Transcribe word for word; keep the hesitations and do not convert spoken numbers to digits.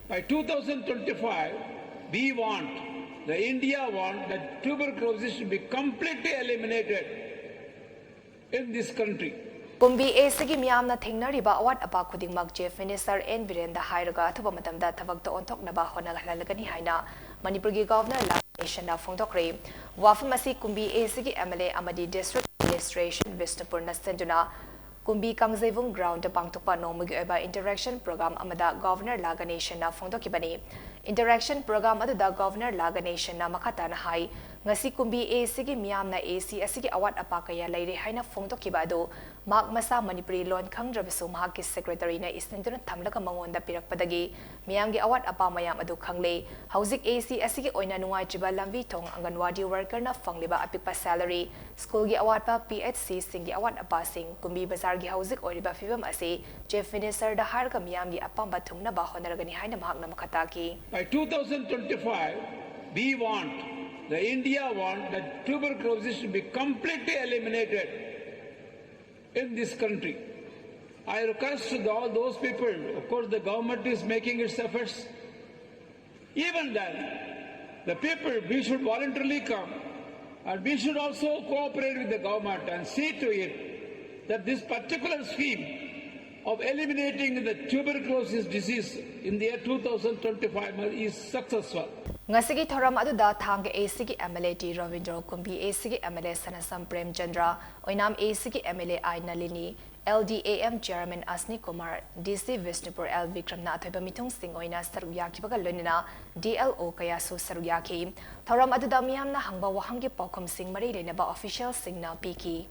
By two thousand twenty-five, we want, the India want that tuberculosis should be completely eliminated in this country. ꯀꯨꯝꯕꯤ ꯑꯦꯁꯤꯒꯤ ꯃꯤꯌꯥꯝꯅ ꯊꯦꯡꯅꯔꯤꯕ ꯑꯋꯥꯠ ꯑꯄꯥ ꯈꯨꯗꯤꯡꯃꯛ Chief Minister N ꯕꯤꯔꯦꯟꯗ ꯍꯥꯏꯔꯒ ꯑꯊꯨꯕ ꯃꯇꯝꯗ ꯊꯕꯛꯇ ꯑꯣꯟꯊꯣꯛꯅꯕ ꯍꯣꯠꯅꯍꯜꯂꯒꯅꯤ ꯍꯥꯏꯅ ꯃꯅꯤꯄꯨꯔꯒꯤ Governor ꯂꯥ ꯒꯅꯦꯁꯟꯅ ꯐꯣꯡꯗꯣꯛꯈ꯭ꯔꯦ꯫ ꯋꯥꯐꯝ ꯑꯁꯤ ꯀꯨꯝꯕꯤ ꯑꯦꯁꯤꯒꯤ MLA ꯑꯃꯗꯤ District Administration ꯕꯤꯁꯅꯨꯄꯨꯔꯅ ꯁꯤꯟꯗꯨꯅ ꯀꯨꯝꯕꯤ ꯀꯥꯡꯖꯩꯕꯨꯡ ground ꯗ ꯄꯥꯡꯊꯣꯛꯄ ꯅꯣꯡꯃꯒꯤ ꯑꯣꯏꯕ interaction program ꯑꯃꯗ Governor ꯂꯥ ꯒꯅꯦꯁꯟꯅ ꯐꯣꯡꯗꯣꯛꯈꯤꯕꯅꯤ꯫ Interaction program ꯑꯗꯨꯗ Governor ꯂꯥ ꯒꯅꯦꯁꯟꯅ ꯃꯈꯥ ꯇꯥꯅ ꯍꯥꯏ, ꯉꯁꯤ ꯀꯨꯝꯕꯤ ꯑꯦꯁꯤꯒꯤ ꯃꯤꯌꯥꯝꯅ ꯑꯦꯁꯤ ꯑꯁꯤꯒꯤ ꯑꯋꯥꯠ ꯑꯄꯥ ꯀꯌꯥ ꯂꯩꯔꯦ ꯍꯥꯏꯅ ꯐꯣꯡꯗꯣꯛꯈꯤꯕ ꯑꯗꯨ ꯃꯍꯥꯛ ꯃꯁꯥ ꯃꯅꯤꯄꯨꯔꯤ ꯂꯣꯟ ꯈꯪꯗ꯭ꯔꯕꯁꯨ ꯃꯍꯥꯛꯀꯤ secretary ꯅ ꯏꯁꯤꯟꯗꯨꯅ ꯊꯝꯂꯒ ꯃꯉꯣꯟꯗ ꯄꯤꯔꯛꯄꯗꯒꯤ ꯃꯤꯌꯥꯝꯒꯤ ꯑꯋꯥꯠ ꯑꯄꯥ ꯃꯌꯥꯝ ꯑꯗꯨ ꯈꯪꯂꯦ꯫ ꯍꯧꯖꯤꯛ ꯑꯦꯁꯤ ꯑꯁꯤꯒꯤ ꯑꯣꯏꯅ ꯅꯨꯡꯉꯥꯏꯇ꯭ꯔꯤꯕ ꯂꯝꯕꯤ ꯊꯣꯡ, ꯑꯪꯒꯟꯋꯥꯗꯤ worker ꯅ ꯐꯪꯂꯤꯕ ꯑꯄꯤꯛꯄ salary, school ꯒꯤ ꯑꯋꯥꯠꯄ, PHC ꯁꯤꯡꯒꯤ ꯑꯋꯥꯠ ꯑꯄꯥꯁꯤꯡ, ꯀꯨꯝꯕꯤ ꯕꯖꯥꯔꯒꯤ ꯍꯧꯖꯤꯛ ꯑꯣꯏꯔꯤꯕ ꯐꯤꯕꯝ ꯑꯁꯤ Chief Minister ꯗ ꯍꯥꯏꯔꯒ ꯃꯤꯌꯥꯝꯒꯤ ꯑꯄꯥꯝꯕ ꯊꯨꯡꯅꯕ ꯍꯣꯠꯅꯔꯒꯅꯤ ꯍꯥꯏꯅ ꯃꯍꯥꯛꯅ ꯃꯈꯥ ꯇꯥꯈꯤ꯫ By two thousand twenty-five, we want, the India want that tuberculosis should be completely eliminated in this country. I request to all those people, of course, the government is making its efforts. Even then, the people, we should voluntarily come, and we should also cooperate with the government and see to it that this particular scheme of eliminating the tuberculosis disease in the year two thousand twenty-five is successful. ꯉꯁꯤꯒꯤ ꯊꯧꯔꯝ ꯑꯗꯨꯗ ꯊꯥꯡꯒ ꯑꯦꯁꯤꯒꯤ MLA T Robindro, Kumbi ꯑꯦꯁꯤꯒꯤ MLA Sanasam Premchandra, Oinam ꯑꯦꯁꯤꯒꯤ MLA I Nalini, LDAM Chairman Asni Kumar, DC Bishnupur L ꯕꯤꯀ꯭ꯔꯝꯅ ꯑꯊꯣꯏꯕ ꯃꯤꯊꯨꯡꯁꯤꯡ ꯑꯣꯏꯅ ꯁꯔꯨꯛ ꯌꯥꯈꯤꯕꯒ ꯂꯣꯏꯅꯅ DLO ꯀꯌꯥꯁꯨ ꯁꯔꯨꯛ ꯌꯥꯈꯤ꯫ ꯊꯧꯔꯝ ꯑꯗꯨꯗ ꯃꯤꯌꯥꯝꯅ ꯍꯪꯕ ꯋꯥꯍꯪꯒꯤ ꯄꯥꯎꯈꯨꯝꯁꯤꯡ ꯃꯔꯤ ꯂꯩꯅꯕ official ꯁꯤꯡꯅ ꯄꯤꯈꯤ꯫